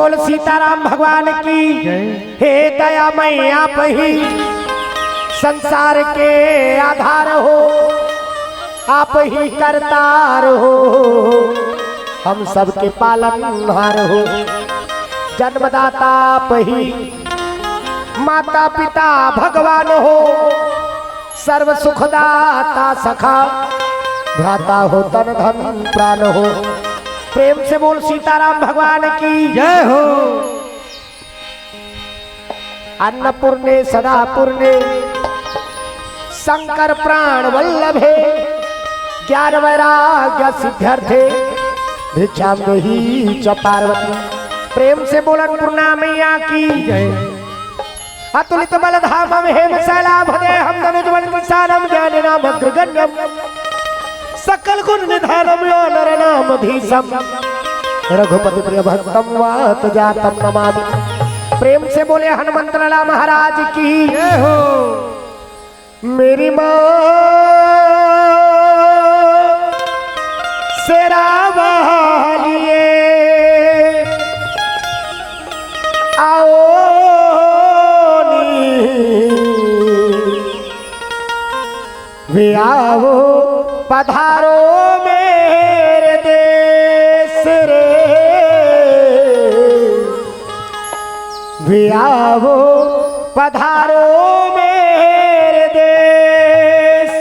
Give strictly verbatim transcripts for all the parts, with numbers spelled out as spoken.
बोल सीताराम भगवान की। जय। हे दयामय, आप ही संसार के आधार हो, आप ही करतार हो, हम सबके पालनहार हो। जन्मदाता आप ही, माता पिता भगवान हो, सर्व सुखदाता सखा, भ्राता हो तन धन प्राण हो। प्रेम से बोल सीताराम भगवान की। जय हो। अन्नपूर्णे सदापूर्णे शंकर प्राण वल्लभे, ज्ञान वैराग्य सिद्ध्यर्थे भिक्षाम देही च पार्वती। प्रेम से बोल अन्नपूर्णा मैया की। जय। अतुलित बल धामम हेम शैलाभ देहम, दनुज बल विशालम ज्ञान नाम अग्रगण्यम, सकल गुण निधानम यो नर नाम धीशम, रघुपति प्रिय भक्तम वात जातम नमामि। प्रेम से बोले हनुमंत लाला महाराज की। जय हो। मेरी माँ शेरा वालिए, आओ नी, वे आओ पधारो मेरे देश रे, वे आओ पधारो मेरे देश।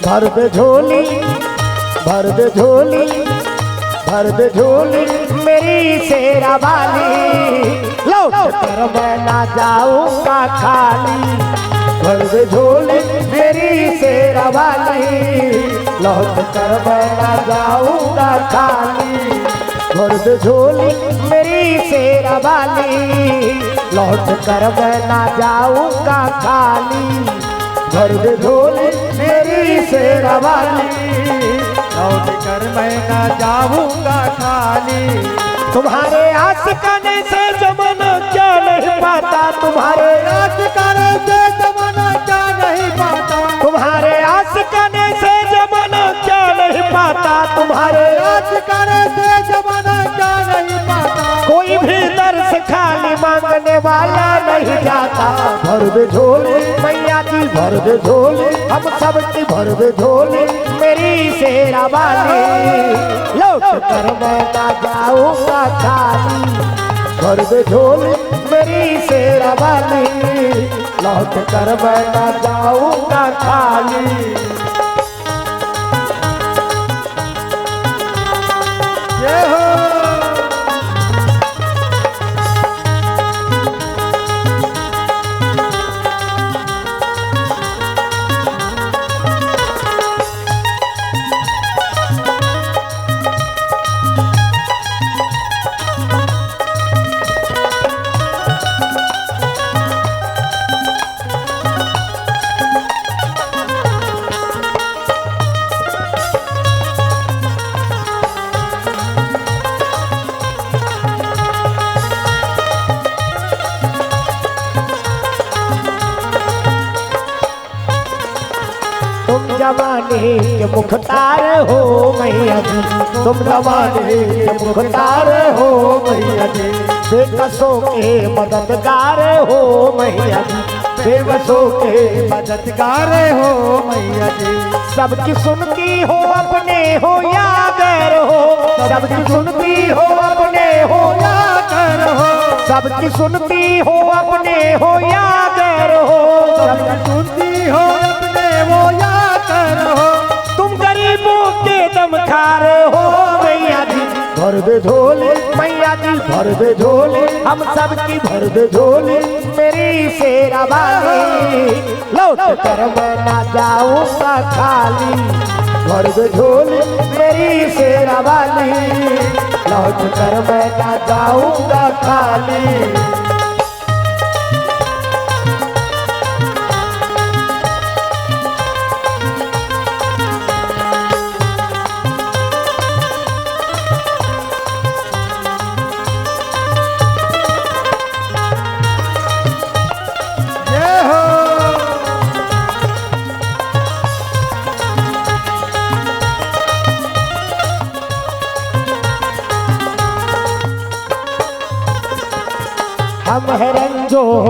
भर दे झोली, भर दे झोली, भर दे झोली मेरी शेरा वाली, लौट कर मैं ना जाऊंगा खाली। भर दे झोली मेरी शेरा वाली, लौट कर मैं ना जाऊंगा खाली। भर दे झोली मेरी शेरा वाली, लौट कर मैं ना जाऊंगा खाली। भर दे झोली मेरी शेरा वाली, लौट कर मैं ना जाऊंगा खाली। तुम्हारे आशिकाने से जमाना क्या नहीं पाता, तुम्हारे आशिकाने से जमाना क्या नहीं पाता, तुम्हारे आशिकाने से जमाना क्या नहीं पाता, तुम्हारे आशिकाने से जमाना क्या नहीं पाता। कोई भी दर से खाली मांगने वाला नहीं जाता। भर दे झोली मैया जी, भर दे झोली, हम सब की भर दे झोली मेरी शेरा वाली। लौट कर मैं ना जाऊंगा खाली। भर दे झोली मेरी शेरा वाली, लौट कर मैं ना जाऊंगा खाली। जय हो। तुम जमाने के मुख्तार हो मैया जी, तुम जमाने के मुख्तार हो मैया जी। बेकसों के मददगार हो मैया जी, बेबसों के मददगार हो मैया जी। सबकी सुनती हो, अपने हो या गैर हो, सबकी सुनती हो, अपने हो या गैर हो, सबकी सुनती हो, अपने हो या गैर हो, सबकी सुनती हो, अपने हो या गैर हो। तुम गरीबों के दमखार हो मैया जी। भर दे झोली मैया जी, भर दे झोली, हम सबकी भर दे झोली मेरी शेरा वाली। लौट कर मैं ना जाऊंगा खाली। भर दे झोली मेरी शेरा वाली, लौट कर मैं ना जाऊंगा खाली।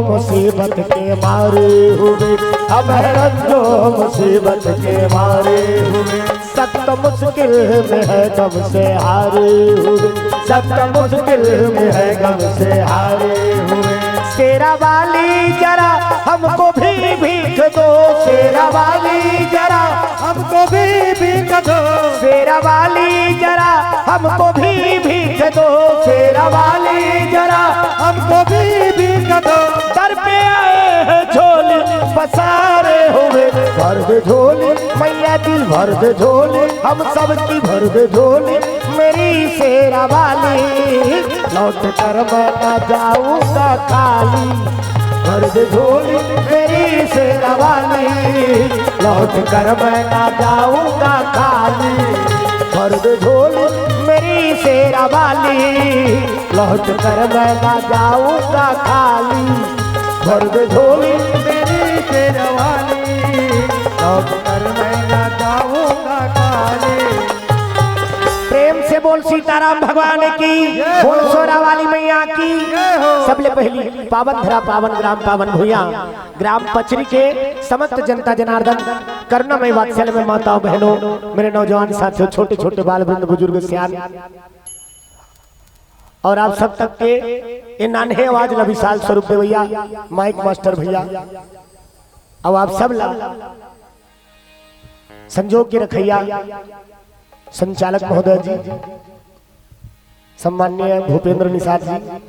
मुसीबत के मारे हुए, अब हैरान जो मुसीबत के मारे हुए। सख्त मुश्किल में है गम से हारे हुए, सख्त मुश्किल में है गम से हारे हुए। शेरा वाली जरा हमको भी भीख दो, शेरा वाली जरा हमको भी भीख दो, शेरा वाली जरा हमको भी भीख दो, शेरा वाली जरा हमको भी भीख दो। दर पे आए हैं झोली पसारे हुए, भर दे झोली मैया जी, भर दे झोली, हम सब की भर दे झोली। मेरी शेरा वाली, लौट कर मैं ना जाऊंगा खाली। भर दे झोली मेरी शेरा वाली, लौट कर मैं ना जाऊंगा खाली। भर दे झोली मेरी शेरा वाली, लौट कर मैं ना जाऊंगा खाली। भर दे झोली मेरी शेरा वाली, लौट कर मैं ना जाऊंगा खाली। प्रेम से बोल सीताराम भगवान की, जय हो। बोल शेरा वाली मैया की। जय हो। सबले पहली पावन धरा, पावन ग्राम, पावन भुइयां, ग्राम पचरी के समस्त जनता जनार्दन, करुणामय वात्सल्य में माताओं बहनों, मेरे नौजवान साथियों, छोटे छोटे बाल वृंद, बुजुर्ग सियान, और आप सब तक के ये नान्हे आवाज ला विशाल स्वरूप देवैया, माइक मास्टर भैया, और आप सब ला संजोग के रखैया संचालक महोदय जी, सम्माननीय भूपेंद्र निषाद जी,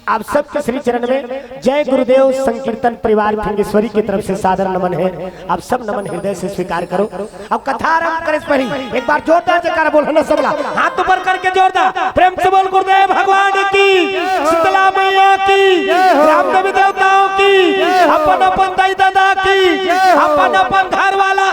आप सबके श्री चरण में जय गुरुदेव संकीर्तन परिवार फिंगेश्वरी की तरफ से सादर नमन है। आप सब नमन हृदय से स्वीकार करो। अब कथा आरंभ करे से पहले एक बार जोरदार जयकारा बोल ना सबला, हाथ ऊपर करके जोरदार प्रेम से बोल गुरुदेव भगवान की, शीतला मैया की, जय हो। ग्राम देवी देवताओं की, जय हो। अपन अपन दाई दादा की, जय हो। अपन अपन घर वाला।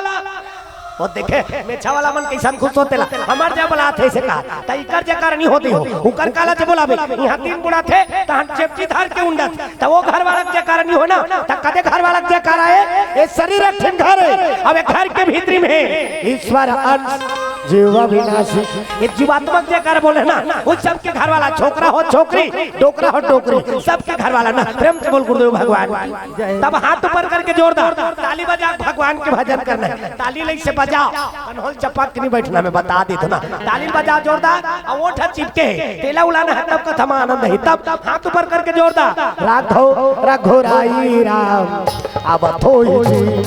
वो देखे, मेछा वाला मन कैसन खुश होते ला, हमर जय बोलात हे से कहा, त इकर जयकारा नहीं होती हो, उकर काला जय बोलाबे। यहाँ तीन बुढ़ा थे, त हम चेपची धर के उंडत, त वो घर वाला के जयकारा नहीं हो ना, त कदे घर वाला के जयकारा है, ये शरीर एक ठिन घर है, अब एक घर के भीतरी में है ईश्वर अंश जीव अविनाशी, ये जीवात्मा के जयकारा बोले ना, वो सबके घर वाला, छोकरा हो छोकरी, डोकरा हो डोकरी, सबके घर वाला ना, प्रेम से बोल गुरुदेव भगवान की। तब हाथ ऊपर करके जोरदार ताली बजा, भगवान के भजन करना है। ताली लई से बजाओ, कन्होल चपक के नहीं बैठना, मैं बता देत हूँ ना। ताली बजाओ जोरदार, और ओठ चिपके है, तेला उलाना है, तब कथा में आनंद है। तब हाथ ऊपर करके जोरदार, राघव रघुराई राम, अब थोई जी,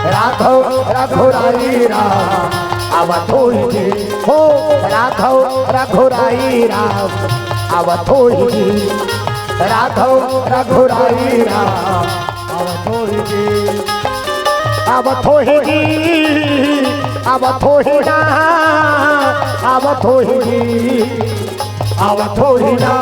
राघव रघुराई राम, अब थोई जी, हो राघव रघुराई राम, अब थोई जी, राघव रघुराई राम, अब थोई जी, अब थोई जी, अब थोई ना, अब थोई जी, अब थोई ना।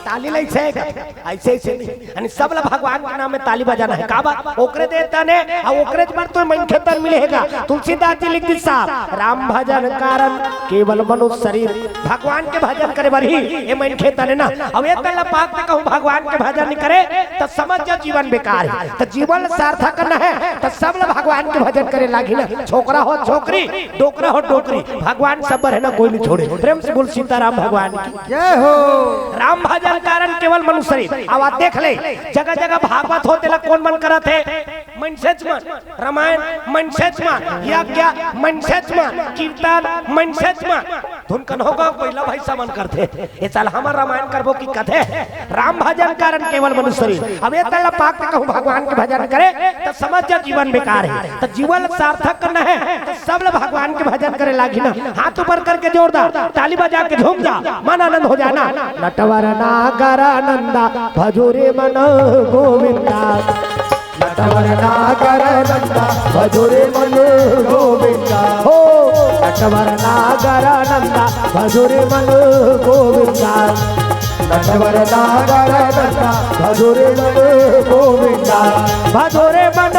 ताली लई से ऐसे, ऐसे नहीं। यानी सब ला भगवान के नाम में ताली बजाना है। का बात? ओकरे दे तने, आ ओकरे बर तो मनखे तन मिले हेगा। तुलसीदास जी लिख दी साहब, राम भजन कारण केवल मनुष्य शरीर। भगवान के भजन करे बर ही ये मनखे तने ना। अब ये तला पाक ते कहूँ भगवान के भजन नहीं करे, तो समझ जा जीवन बेकार है। तो जीवन सार्थक करना है, तो सब ला भगवान के भजन करे लागी ना। छोकरा हो छोकरी, डोकरा हो डोकरी, भगवान सब बर है ना, कोई नहीं छोड़े। प्रेम से बोल सीताराम भगवान की। जय हो। राम भजन कारण केवल मनुष्य शरीर। अब आप देख ले, जगह जगह भागवत होते ला कौन मन करत है? मनसेच मन। रामायण मनसेच मन। यज्ञ मनसेच मन। कीर्तन मनसेच मन। धुन कन्हो गाँव कोइला भाई समन करथे। ये साल हमर रामायण करबो की कथे। राम भजन कारण केवल मनुष्य शरीर। अब ये तला पाक ते कहूँ भगवान के भजन करे, तो समझ जा जीवन बेकार है। तो जीवन सार्थक करना है, तो सब ला भगवान के भजन करे लागी ना। हाथ ऊपर करके जोरदार ताली बजा के झूम जा, मन आनंद हो जाना। नटवर नागर नंदा भजो रे मन गोविंदा। नटवर नागर नंदा भजो रे मन गोविंदा। हो नटवर नागर नंदा भजो रे मन गोविंदा। नटवर नागर नंदा भजो रे मन गोविंदा। भजो रे मन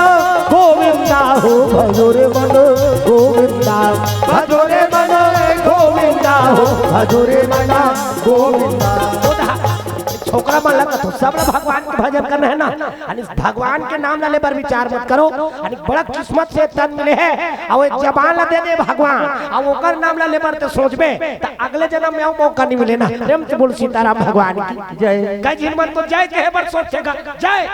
गोविंदा हो भजो रे मन गोविंदा। भजो रे मन गोविंदा हो भजो रे मन गोविंदा। ओकरा मन ला कथो, सब ला भगवान के भजन करना हे ना। अने भगवान के नाम ला ले बर विचार मत करो। अने बड़ा किस्मत से तन मिले हे, अउ एक जबान ला दे दे भगवान, अउ ओकर नाम ला ले बर ते सोचबे, त अगले जन्म में अउ मौका नहीं मिले ना। प्रेम से बोल सीताराम भगवान की। जय। कई झिन मन तो जय कहे बर सोचेगा, जय।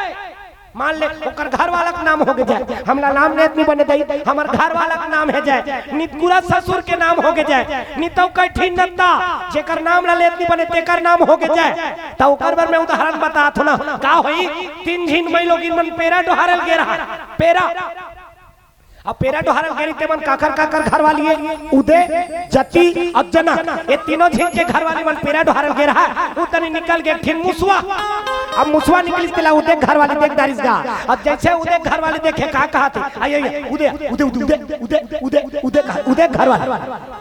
मान ले, ओकर घर वाला के नाम हो गे जय, हमला नाम लेत नहीं बने दई, हमर घर वाला के नाम हे जय, नितकुरा ससुर के नाम हो गे जय, नितौ कठिन नत्ता, जेकर नाम ला लेत नहीं बने, तेकर नाम हो गे जय। त ओकर बर मैं उदाहरण बतात हूं ना, का होई, तीन झिन मई लोगिन मन पेरा डोहारल गे रहा, पेरा। अब पेरा डोहारल गे रही, ते मन काकर काकर घर वाली हे, उदय, जति अउ जनक, ये तीनों झिन के घर वाली मन पेरा डोहारल गे रहा, उ तनी निकल गे एक ठिन मुसवा। अब मुसवा निकलिस तेला उदय घर वाली देख डारिस गा। अब जैसे उदय घर वाली देखे का कहा थे, आई, आई, उदय, उदय, उदय, उदय, उदय, उदय, उदय कहा, उदय घर वाली।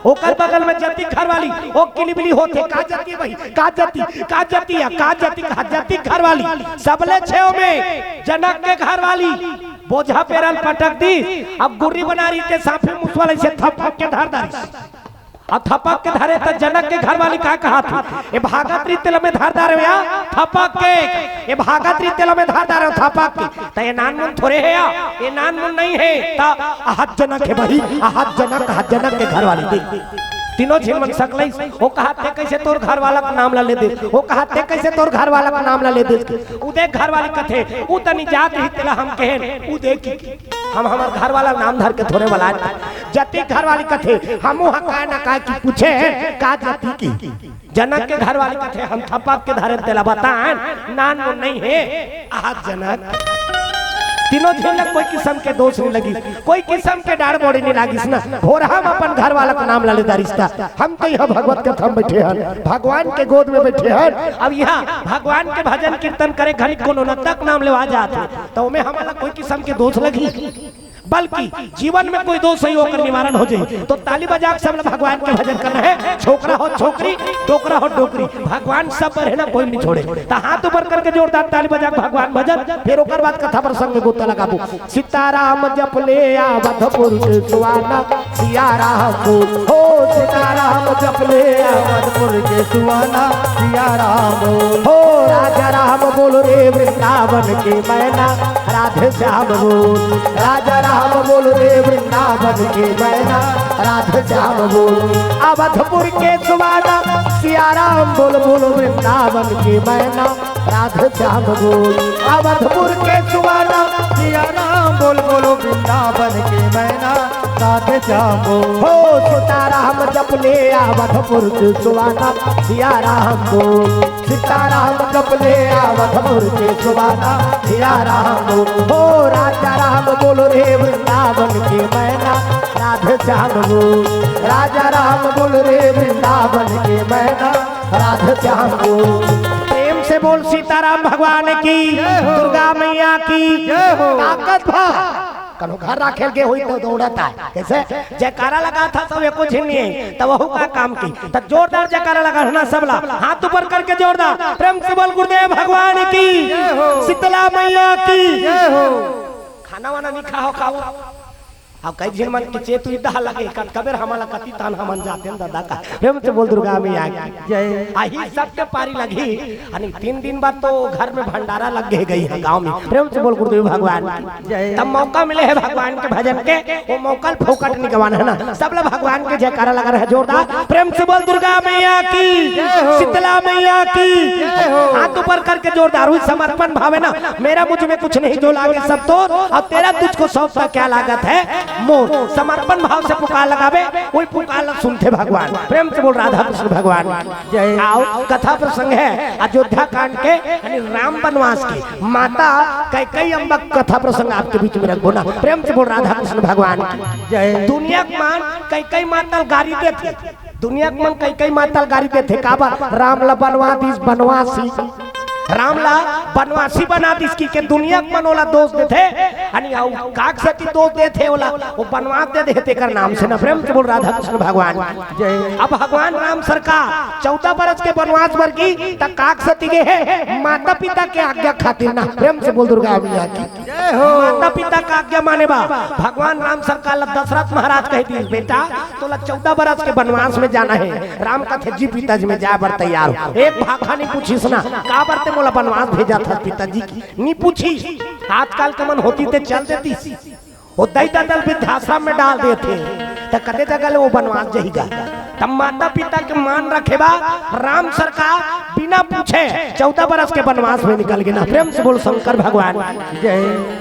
ओकर बगल में जति घर वाली, ओ किलिबिली होथे, का जति भाई, का जति, का जति या, का जति कहा, जति घर वाली। सबले छेव में जनक के घर वाली बोझा पेरल पटक दी, अब गुर्री बना रही ते साफे मुसवा ल अइसे थपक के धर डारिस। अब थपक के धरे त जनक के घर वाली का कहा थी, ए भागत रही तेला में धर डारे या थपक के, ए भागत रही तेला में धर डारे थपक के, त ये नानमुन थोरे हे या, ये नानमुन नहीं हे, त अहत जनक हे भाई, अहत जनक, अहत जनक के घर वाली देख। तीनों झिन मन सकलइस, ओ कहा ते कैसे तोर घर वाला के नाम ला ले दे, ओ कहा ते कैसे तोर घर वाला के नाम ला ले दे। उदय घर वाली कथे, उ तनी जात रही तेला हम कहेन, उदय की, हम हमर घर वाला नाम धर के थोरे बलात। जति घर वाली कथे, हमू हा काय ना काय की पूछे, का जति की। जनक के घर वाली कथे, हम थपक के धरे तेला बतान, नानमुन नहीं हे, अहत जनक। तीनों झिन ला कोई किसम के दोष नहीं लगिस, कोई किसम के डाड़ बोड़ी नहीं लागिस ना। भोरहा म अपन घर वाला के नाम ला ले डारिस ता। हम तो यहाँ भगवत कथा में बैठे हन, भगवान के गोद में बैठे हन। अब यहाँ भगवान के भजन कीर्तन करे घनी कोनो नत्ता के नाम लेवा जात हे, त ओमे हमला कोई किसम के दोष लगी? बल्कि जीवन में कोई दोष होही, ओकर निवारण हो जाही। तो ताली बजा के सब ला भगवान के भजन करना हे। छोकरा हो छोकरी, डोकरा हो डोकरी, भगवान सब बर हे ना, कोई नहीं छोड़े। त हाथ ऊपर करके जोरदार ताली बजा के भगवान भजन, फिर ओकर बाद कथा प्रसंग में गोता लगाबो। सीताराम जप ले अवधपुर के सुहाना, सिया राम बोल। हो सीताराम जप ले अवधपुर के सुहाना, सिया राम बोल। हो राजा राम बोल रे वृंदावन के मैना, राधे श्याम बोल। राजा राम बोल रे वृंदावन के मैना, राधे श्याम बोल। अवधपुर के सुहाना, सिया राम बोल, बोल वृंदावन के मैना, राधे श्याम बोल। अवधपुर के सुहाना, सिया राम बोल, बोल वृंदावन के मैना, राधे श्याम बोल। हो सीताराम जप ले अवधपुर के सुहाना, सिया राम बोल। सीताराम जप ले अवधपुर के सुहाना, सिया राम बोल। हो राजा राम बोल रे वृंदावन के मैना, राधे श्याम बोल। राजा राम बोल रे वृंदावन के मैना, राधे श्याम बोल। प्रेम से बोल सीताराम भगवान की, जय हो। दुर्गा मैया की, जय हो। ताकत भा कनो घर राखेल गे होई तो दौड़त आय। कैसे? जयकारा लगात हा सब एको झिन नहीं हे, त वहू का काम की। त जोरदार जयकारा लगा ना सब ला। हाथ ऊपर करके जोरदार। प्रेम से बोल गुरुदेव भगवान की। जय हो। शीतला मैया की। जय हो। खाना वाना नहीं खाहो, खाओ। अब कई झिन मन के चेत उइदा लगे, कत कबेर हमला कति तान हमन जाते हैं दादा का। प्रेम से बोल दुर्गा मैया की। जय। आही सबके पारी लगी। अने तीन दिन बाद तो घर में भंडारा लग गे गई हे गांव में। प्रेम से बोल गुरुदेव भगवान की। जय। तब मौका मिले हे भगवान के भजन के, वो मौका ल फोकट नहीं गवाना हे ना। सब ला भगवान के जयकारा लगा रहे जोरदार। प्रेम से बोल दुर्गा मैया की, जय हो। शीतला मैया की। जय हो। हाथ ऊपर करके जोरदार, वही समर्पण भाव हे ना, मेरा मुझ में कुछ नहीं जो लागे सब तोर, और तेरा तुझको सौंपता क्या लागत है मोर। समर्पण भाव से पुकार लगाबे, वही पुकार ला सुनथे भगवान। प्रेम से बोल राधा कृष्ण भगवान की। जय। आओ, कथा प्रसंग हे अयोध्या कांड के, यानी राम वनवास के। माता कैकई अम्बा कथा प्रसंग आपके बीच में रखबो ना। प्रेम से बोल राधा कृष्ण भगवान की। जय। दुनिया के मन कैकई माता ल गारी देथे, दुनिया के मन कैकई माता ल गारी देथे, काबर? राम ला बनवा दिस बनवासी, राम ला बनवासी बना दिस कहिके दुनिया के मन ओला दोष देथे। अनी अउ काग सती दोष देथे ओला, वो बनवास दे देहे तेकर नाम से ना। प्रेम से बोल राधा कृष्ण भगवान की। जय। अब भगवान राम सरकार चौदह बरस के बनवास बर गिस, त काग सती गे हे माता पिता के आज्ञा खातिर ना। प्रेम से बोल दुर्गा मैया की। माता पिता का आज्ञा माने बर भगवान राम सरकार ला दशरथ महाराज कहि दिस, "बेटा, तोला चौदह बरस के वनवास में जाना हे।" राम कथे, "जी पिताजी, मैं जाए बर तैयार हूँ।" एक भाखा नइ पूछिस ना, "काबर ते मोला वनवास भेजत हस पिताजी?" नइ पूछिस। आजकल के मन होतिस ते चल देतिस। ओ दई ददा ल वृद्धाश्रम में डाल देथे, त कते जगह ले ओ वनवास जही गा। तब माता पिता के मान रखे बर राम सरकार बिना पूछे चौदह बरस के वनवास में निकल गे ना। प्रेम से बोल शंकर भगवान की जय।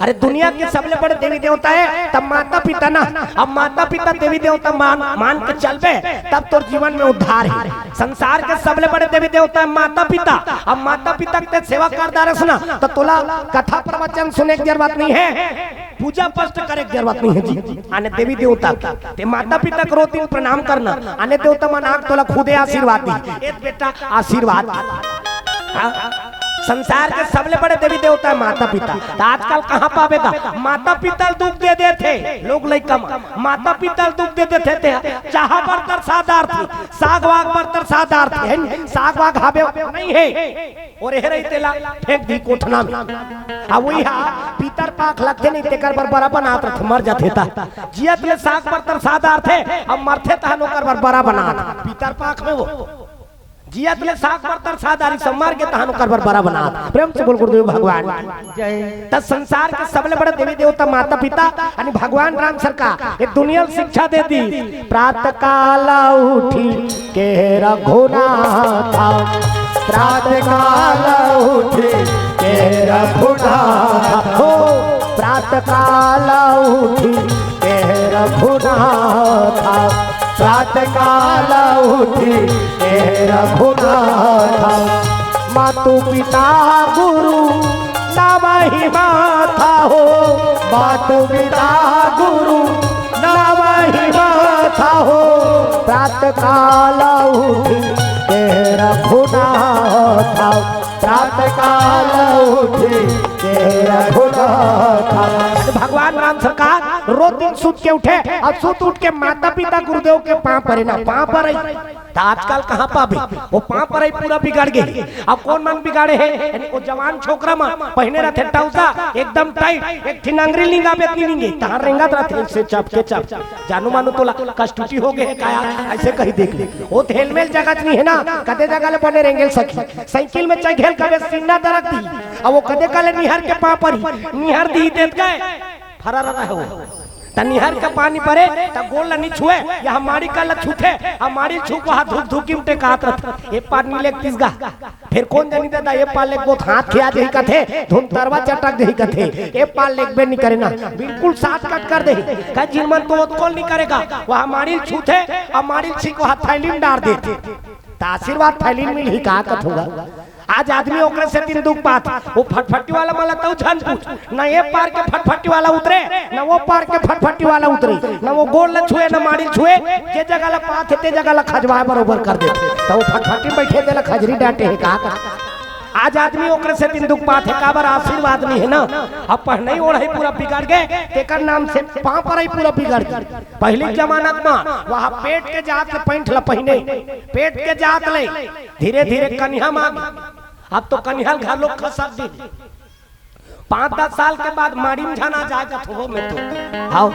अरे दुनिया के सबले बड़े देवी देवता हे, तब माता पिता ना। अब माता पिता देवी देवता मान, मान के चलबे, तब तोर जीवन में उद्धार हे। संसार के सबले बड़े देवी देवता हे माता पिता। अब माता पिता के सेवा कर डारस ना, त तोला कथा प्रवचन सुने के जरूरत नइ हे, पूजा पाठ करे के जरूरत नइ हे जी। आने देवी देवता के, ते माता पिता के रोज दिन प्रणाम करना, आने देवता मन आके तोला खुदे आशीर्वाद दिही, "ए बेटा, आशीर्वाद।" हाँ? संसार के सबले बड़े देवी देवता हे माता पिता। त आजकल कहाँ पाबे गा? माता पिता ल दुख दे देथे लोग लइका मन, माता पिता ल दुख दे देथे। ते चाहा बर तरसा डारथे, साग वाग बर तरसा डारथे, हे न? साग वाग हाबे नइ हे, ओ एहर तेला फेंक दिही कोठना में। आ उही हा पितर पाख लगथे नइ, तेकर बर बरा बनात रथे, मर जाथे त। जियत ले साग बर तरसा डारथे, अब मरथे तहन ओकर बर बरा बनात पितर पाख में ओ। जियत ले साग बर तरसा डारिस, मर गे तहन ओकर बर बरा बनात। प्रेम से बोल गुरुदेव भगवान की जय। त संसार के सबले बड़े देवी देवता माता पिता, यानी भगवान राम सरकार ये दुनिया ल शिक्षा दे दिस। प्रातः काल उठी के रघुनाथा, प्रातः काल उठी के रघुनाथा, हो प्रातः काल उठी के रघुनाथा, प्रातः काल उठी के रघुनाथा। मातु पिता गुरु नवहि माथा हो, मातु पिता गुरु नवहि माथा हो। प्रातः काल उठी के रघुनाथा, प्रातः काल उठी के रघुनाथा। भगवान राम सरकार रोज दिन सुत के उठे अउ सुत उठ के माता पिता गुरुदेव के पाँव परे ना, पाँव परे। त आजकल कहाँ पाबे? ओ पाँव परई पूरा बिगड़ गे हे। अब कोन मन बिगाड़े हे? यानी ओ जवान छोकरा मन पहिने रथे टउसा, एकदम tight, एक ठिन अंगरी लिंगाबे त नइ लिंगे, तहाँ रेंगत रथे अइसे चप के चप। जानू मानू तोला कस्तूरी हो गे हे का यार? अइसे कहि देख ले। ओ त हेलमेल जगह नइ हे ना, कते जगह ले बने रेंगेल सकही। साइकिल में चघे ल कबे सीना दरक दिही, अब ओ कते काले निहर के पाँव परही, निहर दिही देत गए। फरार रहे हो। त निहर के पानी परे, त गोड़ ल नी छुए, या माड़ी कल ल छूथे, आ माड़ी ल छू के हाथ धुक धुकी म टेकात रथे। ए पार नी लेगतिस गा। फेर कोन जनी ददा, ए पार लेगबो त हाथ खिया जही कथे, धुन तरवा चटक जही कथे। ए पार लेगबे नी करे ना, बिल्कुल shortcut कर देही। कहे जिन मन तो ओतको ल नी करे गा, वहाँ माड़ी ल छूथे, आ माड़ी ल छीक वहाँ थैली म डार देथे। त आशीर्वाद थैली म मिलही का कथों गा। आज आदमी ओकरे सेती दुख पात। ओ फटफटी वाला मन ल तउ झन पूछ, न ए पार के फटफटी वाला उतरे, न ओ पार के फटफटी वाला उतरे, न ओ गोड़ ल छुए, न माड़ी ल छुए, जे जगह ल पात हे, ते जगह ल खजवाए बरोबर कर देथे। त ओ फटफटी म बइठे तेला खजरी डांटे हे का? आज आदमी ओकरे सेती दुख पात हे, काबर आशीर्वाद नइ हे ना। अब पहनई ओढ़ई पूरा बिगड़ गे, तेकर नाम से पाँव परई पूरा बिगड़ गे। पहिली के जमाना म वहाँ पेट के जात ले पैंट ल पहिने, पेट के जात ले धीरे धीरे कनिहा मांगे। अब तो कनिहा ल घर लोग खसक दी। पाँच दस साल के बाद माड़ी म झन आ जाए कथों में तो। हाव,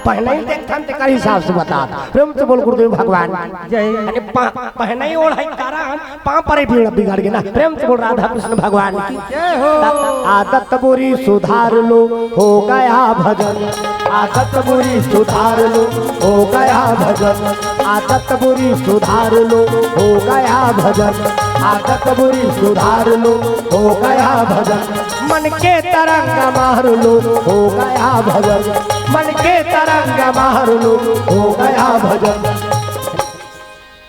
पहनई देखथन तेकर हिसाब से बता। प्रेम से बोल गुरुदेव भगवान की जय। अरे पा-, पहनई ओढ़ई कारण पाँव परई बिगड़, बिगड़ गे ना। प्रेम से बोल राधा कृष्ण भगवान की जय हो। आदत बुरी सुधार लो, हो गया भजन। आदत बुरी सुधार लो, हो गया भजन। आदत बुरी सुधार लो, हो गया भजन। आदत बुरी सुधार लो, हो गया भजन। मन के तरंग मार लो, हो गया भजन। मन के तरंग मार लो, हो गया भजन।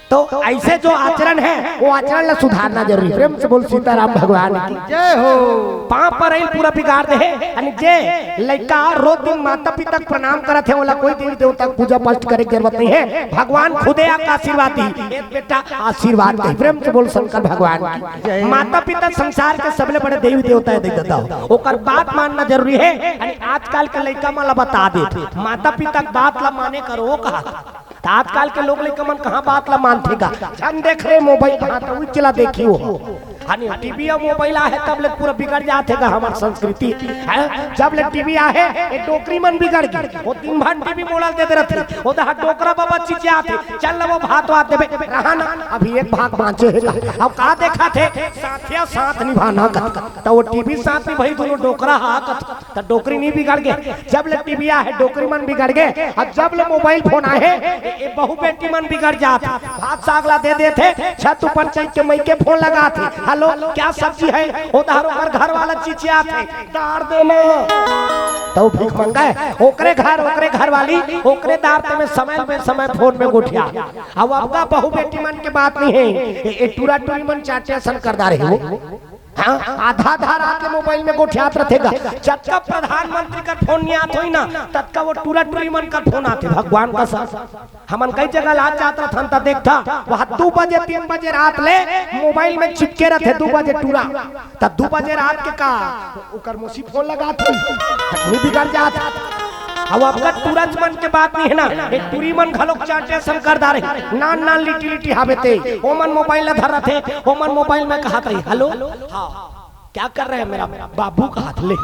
तो अइसे जो आचरण हे, ओ आचरण ल सुधारना जरूरी हे। प्रेम से बोल सीताराम भगवान की जय हो। पाँव परई ल पूरा बिगाड़ दे हे। यानी जे लइका रोज दिन माता पिता के प्रणाम करत हे, ओला कोई देवी देवता के पूजा पाठ करे के जरूरत नइ हे। भगवान खुदे आके आशीर्वाद दिही, ए बेटा आशीर्वाद दिही। प्रेम से बोल शंकर भगवान की जय। माता पिता संसार के सबले बड़े देवी देवता हे, देख ददा, ओकर बात मानना जरूरी हे। यानी आजकल के लइका मन ल बता दे, माता पिता के बात ल माने करो कहा। त आजकल के लोग लइका मन कहाँ बात ल मानथे गा? झन देख रे मोबाइल, कहाँ त उच्च ला देखी हो। हानि, टीवी अउ मोबाइल आहे, तब ले पूरा बिगड़ जाथे गा हमर संस्कृति। हैं? जब ले टीवी आहे, ये डोकरी मन बिगड़ गे। वो दिन भर टीवी मोला दे दे रथे। वो दहा डोकरा बाबा चिचियाथे। चल ना वो भात वात देबे। रहा ना, अभी एक भाग बाँचे हे गा। अब का देखाथे? साथिया साथ निभाना कथे। त वो टीवी साथ निभाही, दोनों डोकरा हा कथे। त डोकरी नहीं बिगड़ गे। जब ले टीवी आहे, डोकरी मन बिगड़ गे। अउ जब ले मोबाइल फोन आहे, ये, ये बहू बेटी मन बिगड़ जात। भात साग ला दे देथे, छत ऊपर चढ़ के मइके फोन लगाथे, "हेलो, क्या सब्जी है?" ओ दहा ओकर घर वाला चिचियाथे, "दार देना।" त वो भीख मंगा हे, ओकरे घर, ओकरे घर वाली, ओकरे दार ते में समय पे समय फोन में गोठिया। अब अबका बहू बेटी मन के बात नहीं हे, ये, ये टूरा टूरी मन चाटे असन कर डारे हे वो। हाँ, आधा आधा रात के मोबाइल में गोठियात रथे गा। जतका प्रधानमंत्री कर फोन नहीं आत होही ना, ततका वो टूरा टूरी मन कर फोन आथे। भगवान कसम, हमन कई जगह ला जात रथन त देखथा, वहाँ दू बजे, तीन बजे रात ले मोबाइल में चिपके रथे। दू बजे टूरा, त दू बजे रात के का ओकर मौसी फोन लगाथे, नहीं बिगड़ जात। अब अबका टूरा मन के बात नहीं हे ना, ये टूरी मन घलोक चाटे असन कर डारे हे। नान नान लिटी लिटी हावे ते, ओमन मोबाइल ला धर रथे, ओमन मोबाइल में कहत रही, "हेलो, हाँ, क्या कर रहे हैं मेरा बाबू?" कहत ले,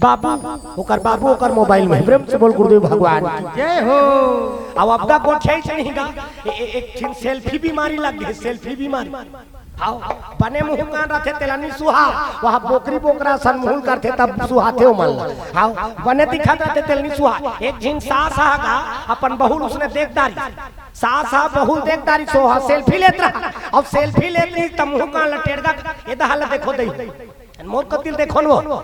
बाबू, ओकर बाबू, ओकर मोबाइल में। प्रेम से बोल गुरुदेव भगवान की। जय हो। अब अबका गोठियाइस नहीं गा, ए-, ए-, एक ठिन सेल्फी बीमारी लग गे, सेल्फी बीमारी। हाँ, बने मुँह कान रथे तेला नहीं सुहा, वहाँ बोकरी बोकरा असन मुँह करथे तब सुहाथे ओमन ला। हाँ, बने दिखत रथे तेला नहीं सुहा। एक झिन सास हा गा, अपन बहू ल उसने देख डारिस। सास हा बहू ल देख डारिस, ओ हा सेल्फी लेत रहा। अब सेल्फी लेत रही त मुँह कान ला टेड़गा, ए दहा ला देखो दई। मोर कति ल देखो न वो।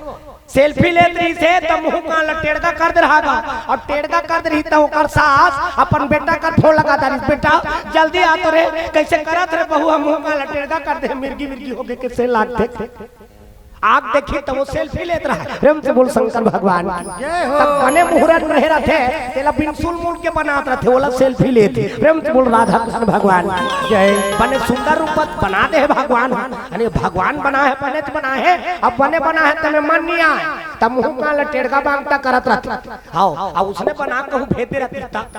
सेल्फी लेत रहिस हे, त मुँह कान ला टेड़गा कर दे रहा गा। अउ टेड़गा कर दे रही, त ओकर सास अपन बेटा कर फोन लगा डारिस, "बेटा, जल्दी आ तो रे, कइसे करत रे बहू, हम मुँह कान ला टेड़गा कर दे, मिर्गी विर्गी होगे, कइसे लागथे?" आग देखी, त वो सेल्फी लेत रहा। प्रेम से बोल शंकर भगवान की। जय हो। तब बने मुहूर्त रहे रथे, तेला बिनसुल मूल के बनात रथे, ओला सेल्फी लेत। प्रेम से बोल राधा कृष्ण भगवान की। जय। बने सुंदर रूप बना दे हे भगवान। अरे भगवान बना हे, बने त बना हे, अब बने बना हे, तमे मन नहीं आए। तब मुँह कान ला टेड़गा बांगटा करत रथे। हाँ, अब उसने बना कहूँ भेज दे रही त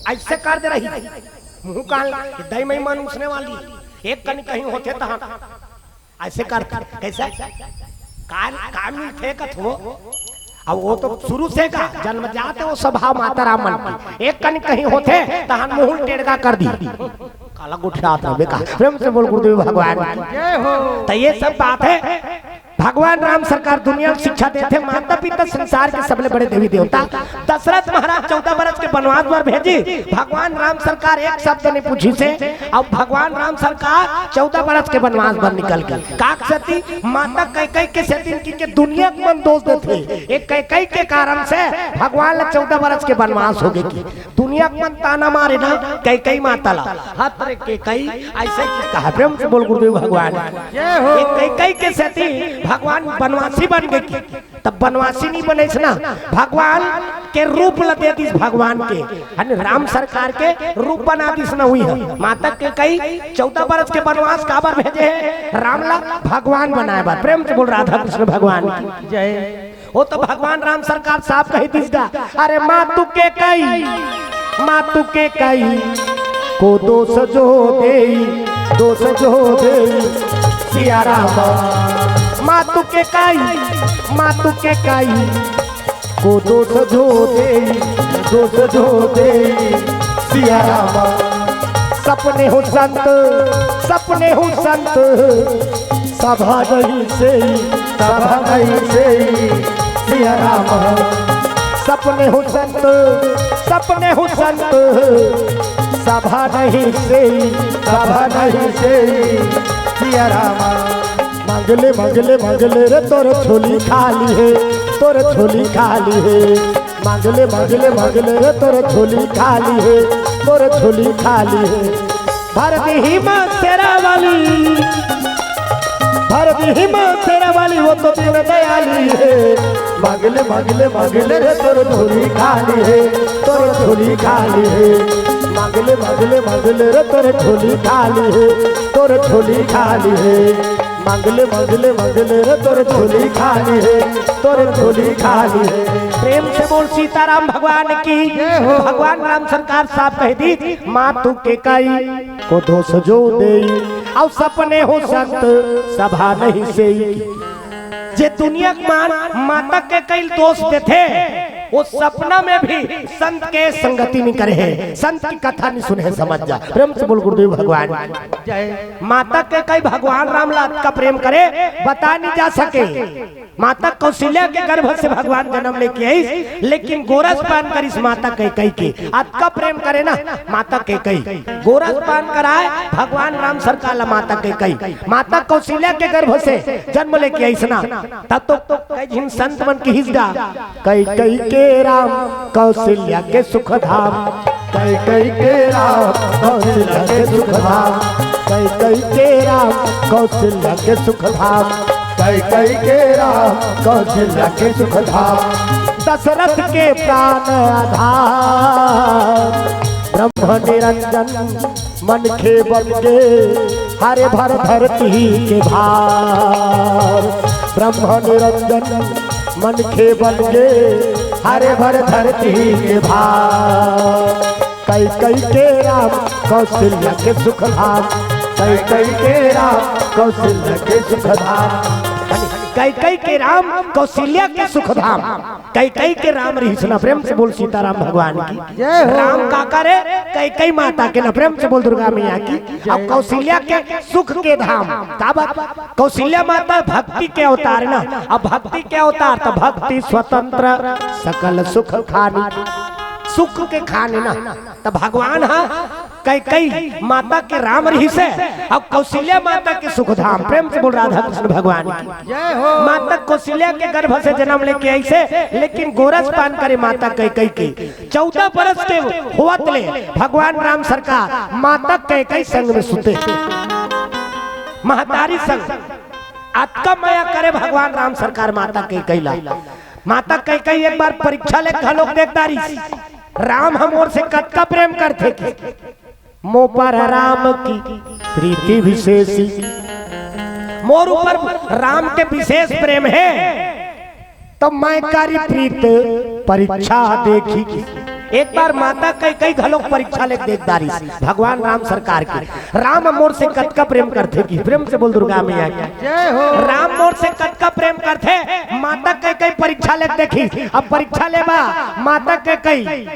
अइसे कर दे रही। मुँह कान ला, दई मई मन उसने वाली। एक कनी कहीं होथे तहाँ अइसे कर, कइसे? का, का मिलथे कथो? अब वो तो शुरू से का जन्मजात हे वो स्वभाव माता राम मन के। एक कनी कहीं होथे तहाँ मुँह टेड़गा कर दी। काला गोठियात रहिबे का। प्रेम से बोल गुरुदेव भगवान की। जय हो। त ये सब बात हे। भगवान राम सरकार दुनिया ल शिक्षा देथे, माता पिता संसार के सबले बड़े देवी देवता। दशरथ महाराज चौदह बरस के बनवास बर भेजिस, भगवान राम सरकार एक शब्द नहीं पूछिस हे। अब भगवान राम सरकार चौदह बरस के बनवास बर निकल गे। काक सेती? माता कैकई के सेती, कि, कि दुनिया के मन दोष देथे, ये कैकई के कारण से भगवान ला चौदह बरस के बनवास होगे कि दुनिया के मन ताना मारे ना, कैकई माता ला, "हत रे कैकई," अइसे कि कहा। प्रेम से बोल गुरुदेव भगवान। जय हो। ये कैकई के सेती भगवान बनवासी बन गे कि, तब बनवासी नहीं बनिस ना, भगवान के रूप ला दे दिस भगवान के, यानी राम सरकार के रूप बना दिस ना हुई हे। माता कैकई चौदह बरस के बनवास काबर भेजे हे? राम ला भगवान बनाए बर। प्रेम से बोल राधा कृष्ण भगवान की। जय। वो तो भगवान राम सरकार साफ कही दिस गा, "अरे मातु कैकई, मातु कैकई को दोष जो देई, दोष जो देई सिया राम।" मातु कैकई, मातु कैकई को दोष जो देई, दोष जो देई सिया राम। सपने हो संत, सपने हो संत, सभा नहीं सेई, सभा नहीं सेई सिया राम। सपने हो संत, सपने हो संत, सभा नहीं सेई, सभा नहीं सेई सिया राम। मांगले, मांगले, मांगले रे तोर झोली खाली हे, तोर झोली खाली हे। मांगले, मांगले, मांगले रे तोर झोली खाली हे, तोर झोली खाली हे। भर दिही माँ शेरा वाली, भर दिही माँ शेरा वाली, वो तो दीन दयाली हे। मांगले, मांगले, मांगले रे तोर झोली खाली हे, तोर झोली खाली हे। मांगले, मांगले, मांगले रे तोर झोली खाली हे, तोर झोली खाली हे। मांगले, मांगले, मांगले रे तोर झोली खाली हे, तोर झोली खाली हे। प्रेम से बोल सीताराम भगवान की। जय हो। भगवान राम सरकार साफ कही दिस, मातु कैकई को दोष जो देई, अउ सपने हो संत सभा नहीं सेई। जे दुनिया के मान माता कैकई ल दोष देथे, वो सपना में भी संत के संगति नहीं करे हे, संत की कथा नहीं सुने हे। समझ जा, प्रेम से बोल गुरुदेव भगवान। जय। माता कैकई भगवान राम ला अतका प्रेम करे, बता नहीं जा सके। माता कौशल्या के गर्भ से भगवान जन्म लेके आइस, लेकिन गोरस पान करिस माता कैकई के। अतका प्रेम करे ना माता कैकई, गोरस पान कराए भगवान राम सरकार ला माता कैकई। माता कौशल्या के गर्भ से जन्म लेके आइस ना, तब तो कई झिन संत मन किहिस गा, कैकई के राम कौशल्या के सुख धाम। कैकई के राम कौशल्या के सुख धाम। कैकई के राम कौशल्या के सुख धाम। कैकई के राम कौशल्या के सुख धाम। दशरथ के प्राण आधार ब्रह्म निरंजन मनखे बन के हरे भर धरती के भार। ब्रह्म निरंजन मनखे बन के हरे भर धरती के भार। कैकई के राम कौशल्या के सुख धाम। कैकई के राम कौशल्या के सुख धाम। कैकई के राम कौशल्या के सुख धाम। कैकई के राम रिहिस ना, प्रेम से बोल सीताराम भगवान की। जय हो। राम काकर हे? कैकई माता के ना, प्रेम से बोल दुर्गा मैया की। अउ कौशल्या के सुख के धाम। का बात? कौशल्या माता भक्ति के अवतार ना, अब भक्ति के अवतार तो भक्ति स्वतंत्र सकल सुख खानी, सुख के खानी ना। त भगवान ह कैकई माता के राम रिहिस हे, अउ कौशल्या माता के सुख धाम। प्रेम से बोल राधा कृष्ण भगवान की। जय हो। माता कौशल्या के गर्भ से जन्म लेके आइस हे, लेकिन गोरस पान करे माता कैकई के। चौदह बरस के होवत ले भगवान राम सरकार माता कैकई संग में सुते। महतारी संग अतका मया करे भगवान राम सरकार माता कैकई ला। माता कैकई एक बार परीक्षा ले घलोक देख डारिस, राम ह मोर से कतका प्रेम करथे कि मोर पर राम की प्रीति विशेष, मोर ऊपर राम के विशेष प्रेम हे, तो मैं करी प्रीत परीक्षा देखी। एक बार माता कैकई घलोक परीक्षा ले देख डारिस भगवान राम सरकार की, राम मोर से कतका प्रेम करथे कि, प्रेम से बोल दुर्गा मैया की। जय हो। राम मोर से कतका प्रेम करथे, माता कैकई परीक्षा ले देखी। अब परीक्षा लेबा माता कैकई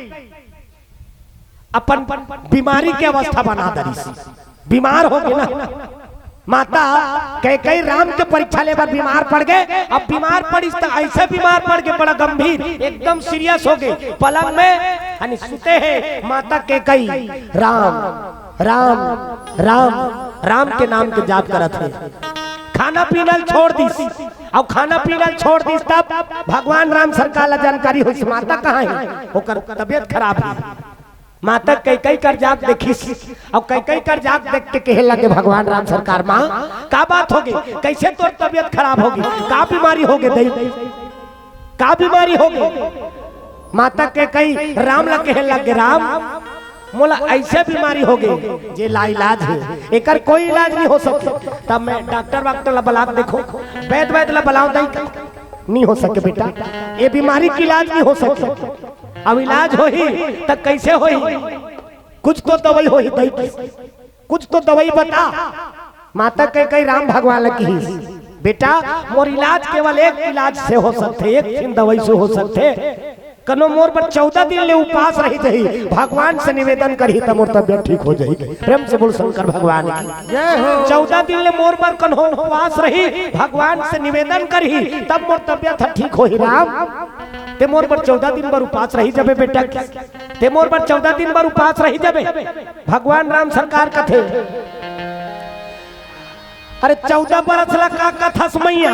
अपन बीमारी के अवस्था बना डारिस, बीमार हो गे ना। माता कैकई राम के परीक्षा ले बर बीमार पड़ गे। अब बीमार पड़िस त ऐसे बीमार पड़ गे, बड़ा गंभीर, एकदम सीरियस हो गे। पलंग में हनी सुते हे माता कैकई, राम राम राम राम के नाम के जाप करत हे। खाना पीना ल छोड़ दिस, अउ खाना पीना ल छोड़ दिस, तब भगवान राम सरकार ला जानकारी होइस माता कहाँ हे, ओकर तबीयत खराब हे। माता कैकई कर जात देखिस, अउ कैकई कर जात देख के कहे लगे भगवान राम सरकार, माँ का बात हो गे, कैसे तोर तबीयत खराब हो गे, का बीमारी हो गे दई, का बीमारी हो गे? माता कैकई राम ला कहे लगे, राम मोला ऐसे बीमारी हो गे जे लाइलाज हे, एकर कोई इलाज नहीं हो सके। तब मैं डॉक्टर वाक्टर ला बलात देखो, वैद वैद ला बलाओ दई, नहीं हो सके बेटा, ये बीमारी के इलाज नहीं हो सके। अब इलाज होही त कैसे होही? कुछ तो दवाई होही दई, कुछ तो दवाई बता। माता कैकई राम भगवान ल किहिस, बेटा मोर इलाज केवल एक इलाज से हो सकथे, एक ठिन दवाई से हो सकथे। कनो मोर बर चौदह दिन ले उपास रही जही, भगवान से निवेदन करही त मोर तबियत ठीक हो जही। प्रेम से बोल शंकर भगवान की। जय हो। चौदह दिन ले मोर बर कन्हो उपास रही, भगवान से निवेदन करही, तब मोर तबियत ह ठीक होही। राम, ते मोर बर चौदह दिन बर उपास रही जबे बेटा, ते मोर बर चौदह दिन बर उपास रही जबे। भगवान राम सरकार कथे, अरे चौदह बरस ला का कथस मैया,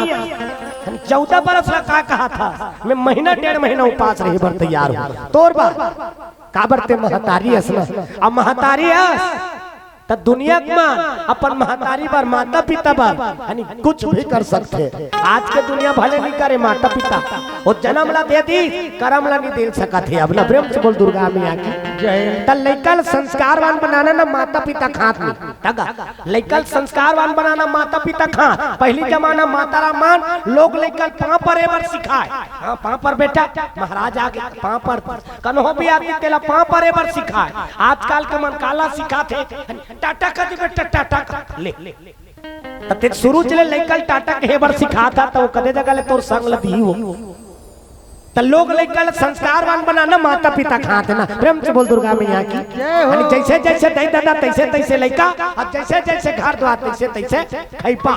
चौदह बरस ला का कहा था, मैं महीना डेढ़ महीना उपास रही बर तैयार हूँ तोर बर। काबर ते महतारी अस ना, अब महतारी अस त दुनिया के माँ अपन महतारी बर, माता पिता बर, यानी कुछ भी कर सकथे। आज के दुनिया भले नहीं करे माता पिता, वो जन्म ला दे दी, करम ला नहीं दे सकत हे। अब ना प्रेम से बोल दुर्गा मैया की। त लइका ल संस्कारवान बनाना ना माता पिता के हाथ में। तगा लइका ल संस्कारवान बनाना माता पिता के हाथ। पहिली जमाना माता राम मन लोग लइका ल पाँव परे बर सिखाय। हाँ, पाँव पर बेटा, महाराज आगे, पाँव पर, कन्हो भी आदमी तेला पाँव परे बर सिखाय। आजकल के मन काला सिखाथे, टाटा कर दे बेटा, टाटा कर ले। त तें शुरू ले लइका ल टाटा कहे बर सिखाथा, त ओ कते जगह ले तोर संग ल दिही हो। त लोग लइका ल संस्कारवान बनाना माता पिता के हाथ ना। प्रेम से बोल दुर्गा मैया की। जय हो। यानी जइसे जइसे दाई ददा तइसे तइसे लइका, अउ जइसे जइसे घर द्वार तइसे तइसे खइपा।